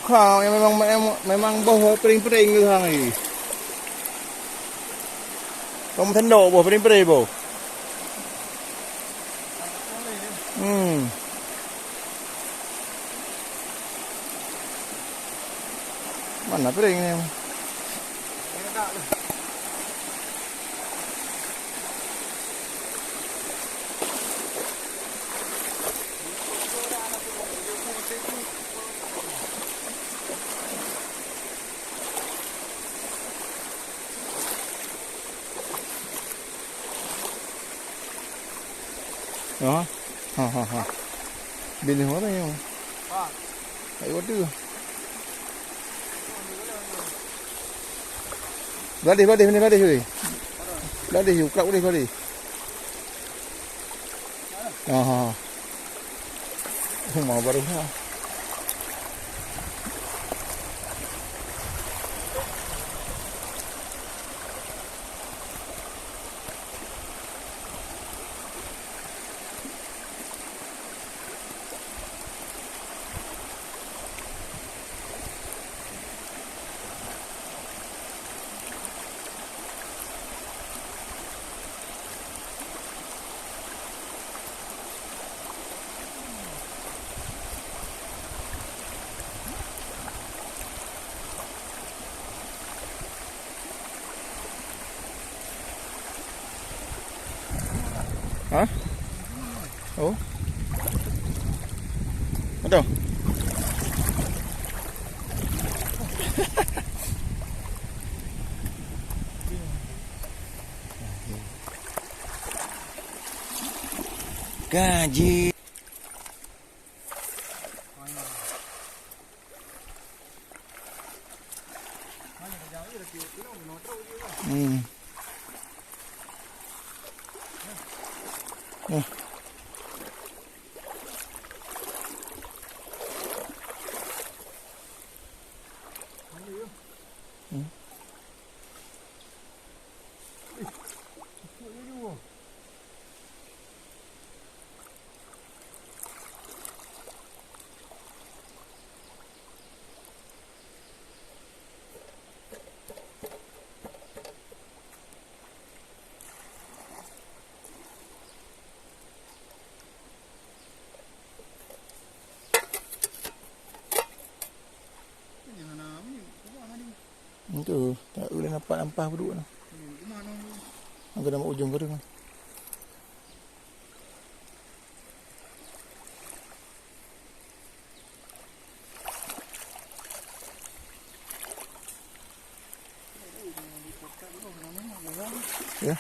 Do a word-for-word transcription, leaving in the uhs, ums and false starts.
Kha memang, memang, memang boh pering-pering tu hang ni. Kong sendok boh pering-pering boh. Hmm. Mana pering ni? Ha? Ha, ha, ha. Binéh mana nyoe? Hai waduh. Beladih, beladih, beladih, beladih. Beladih, ukrak beladih, beladih. Ha, ha. Rumah baru ha. Ha? Oh. Aduh. Gaji. Hmm. Hmm. Hmm. Itu, tak boleh nampak lampah beduk tu. Aku dah mau ujung kering. Ya.